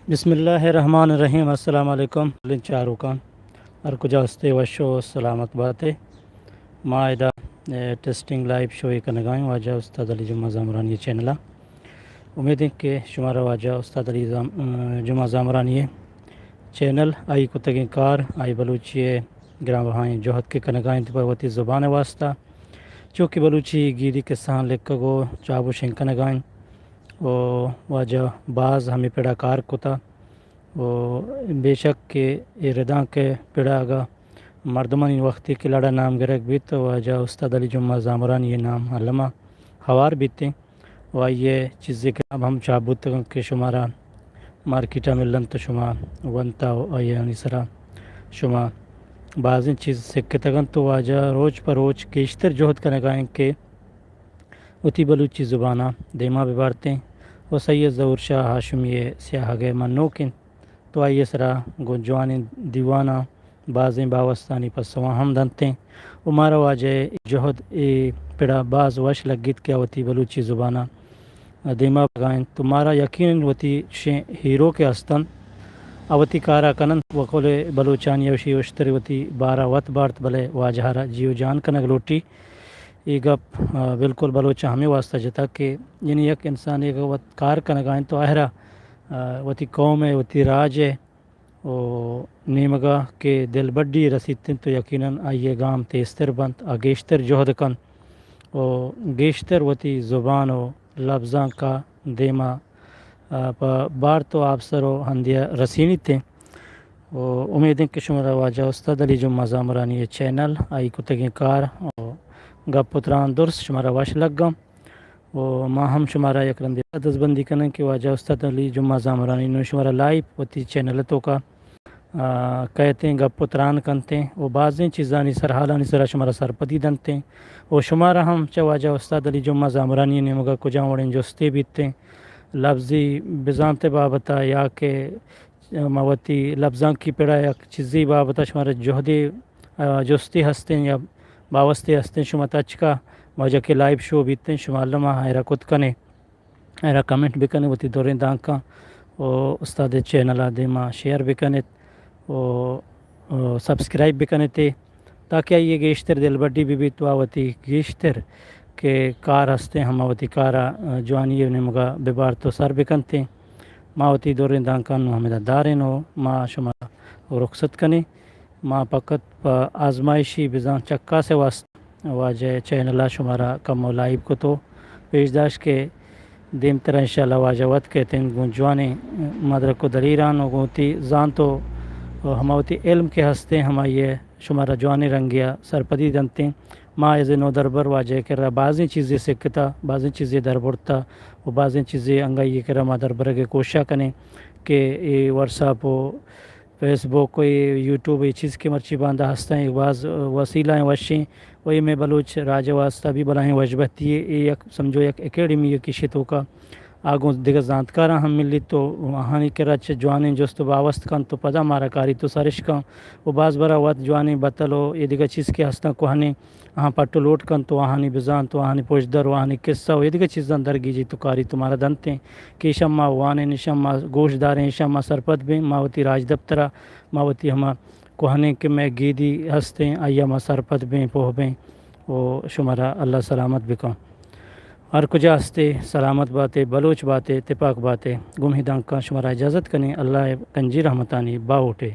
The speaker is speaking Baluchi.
بسم اللہ الرحمن الرحیم۔ السلام علیکم لنچاروکاں، ہر کجا ہستے وش و سلامت باتے۔ ما ادا، اے، ٹیسٹنگ لائیو شوے کنگائیں واجہ استاد علی جمعہ زامرانی چینل ءَ۔ امید ایں کہ شمارا واجہ استاد علی زام-، اے، جمعہ زامرانی چینل، آئی کتگیں کار، آئی بلوچی گران بہائیں جہد کہ کنگائیں پہ وتی زبان واسطہ، چوکہ بلوچی گیدی قصہاں لکھگ و چاپ و شنگ کنگائیں و واجہ باز ہمیں پڑا کار کتا۔ و بے شک کہ اے ردانک ءِ پڑا اگاں مردمانی وختے کہ لڑا نام گرگ بیت تو واجہ استاد علی جمعہ زامرانی نام الما ہوار بیتیں و آئی ءِ چیزے کتاب ہم چاپ بوتگاں کہ شمارا مارکیٹ ءَ ملنت تو شما ونتا و آیانی سرا شما بازیں چیز سکتگ انت و واجہ روچ پہ روچ گیشتر جہد کنگا انت کہ وتی بلوچی زبان ءَ دیما ببارتیں و سید ظہور شاہ ہاشمی ءِ سیاہگ ءِ منوک انت تو آئی ءِ سرا گوں جوانیں دیواناں بازیں باوستانی پسواں ہم دنتیں و مارا واجہ ءِ جہد اے پڑا باز وش لگیت کہ آ وتی بلوچی زبان ءَ دیما بگائیں تو مارا یقیناً وتی چشیں ہیرو کہ ہستن آ وتی کارا کنن و کل بلوچانی اوشی اشتر وتی بارا وت بارت، بلے واجہ را جیو جان کنگ لوٹی۔ اے گپ، آ، بالکل بلوچ ہمیں واسطہ جتا کہ یعنی یک انسان یک وت کار کنگا انت تو آہرا، آ، وتی قوم ءِ، وتی راج ءِ و نیمگا کہ دلبڈی رسیت انت تو یقیناً آئی ءِ گام تیزتر بنت، آ گیشتر جہد کنت و گیشتر وتی زبان و لبزانکا دیما، آ، پہ بارت و آپسر و ہندیا رسینیت انت۔ و امید انت کہ شمارا واجہ استاد علی جمعہ زامرانی ءِ چینل، آئی کتگیں کار و گپ و تران درست شمارا وش لگاں۔ و ما ہم شمارا یک رندے دزبندی کنیں کہ واجہ استاد علی جمعہ زامرانی نوں شمارا لائیو وتی چینل توکا، آ، کئیتیں گپ و تران کنتیں و بازیں چیزانی سرحالانی سرا شمارا سرپدی دنتیں و شمارا ہم چہ واجہ استاد علی جمعہ زامرانی نیمگا کجام وڑیں جستے بیتیں، لبزی بزانت بابتا یا کہ ما وتی لبزانکی پڑا یک چیزے بابت ءَ شمارا جہدے، آ، جستے ہستیں یا باوستے ہستیں، شما تچکا واجہ کہ لائیو شو بیتیں، شما الما ایرا کت کنے، ایرا کمنٹ بکنے، وتی دوریں دانکاں و استاد چینل ءَ دیما شیئر بکنت و، و سبسکرائب بکنتے۔ تاکہ آئی ءِ گیشتر دلبڈی بہ بیت و وتی گیشتر کہ کار ہستیں ہما وتی کارا، آ، جوانی ءِ نیمگا بہ بارت و سر بکنتیں۔ ما وتی دوریں دانکان نوں ہمیدا داریں و ما شما رخصت کنیں۔ ما فقط پہ آزمائشی بزاں چکاس ءِ واستہ واجہ چینل ءَ شمارا کمو لائیو کتو پیش داشت کہ دیمترا انشاءاللہ واجہ وت کیت انت گوں جوانیں مدرک و دلیران و گوں وتی زانت و ہما وتی علم کہ ہستیں ہمائی ءَ شمارا جوانیں رنگے ءَ سرپدی دنتیں۔ ما ایز نودربر واجہ ءِ کرا بازیں چیزے سکتا، بازیں چیزے دربرتا و بازیں چیزے انگہ آئی ءِ کرا ما دربرگ ءِ کوشش ءَ کنیں کہ اے واٹس ایپ و فیس بک و اے یوٹیوب، اے چیز کہ مرچی باندا ہستاں، اے باز وسیلہ ایں وشیں و اے مئے بلوچ راج ءِ واستہ بھی بلاہیں وشبہتی یے۔ اے یک سمجھو یک اکیڈمی یے کہ ایشی توکا آ گوں دگہ زانتکاراں ہم ملیت و آہانی کرا چہ جوانیں جست و باوست کنت و پدا مارا کاریت و سرش کنت و باز برا وت جوانیں بتل و اے دگہ چیز کہ ہستاں کوہنیں آہاں پٹ و لوٹ کنت و آہانی بزانت و آہانی پژدر و آہانی قصہ و اے دگہ چیزاں درگیجیت و کاریت و مارا دنتیں کہ ایشاں ما وانیں، ایشاں ما گوش داریں، ایشاں ما سرپد بیں، ما وتی راجدپترا، ما وتی ہما کوہنیں کہ مئے گیدی ہستیں، آئیا ما سرپد بیں، پوہ بیں و شمارا اللہ سلامت بکن۔ ہر کجا ہستے، سلامت باتے، بلوچ باتے، تپاک باتے۔ گوں ہمے دانکاں شمارا اجازت کنیں، اللہ ءِ کنجی رحمتانی باہوٹے۔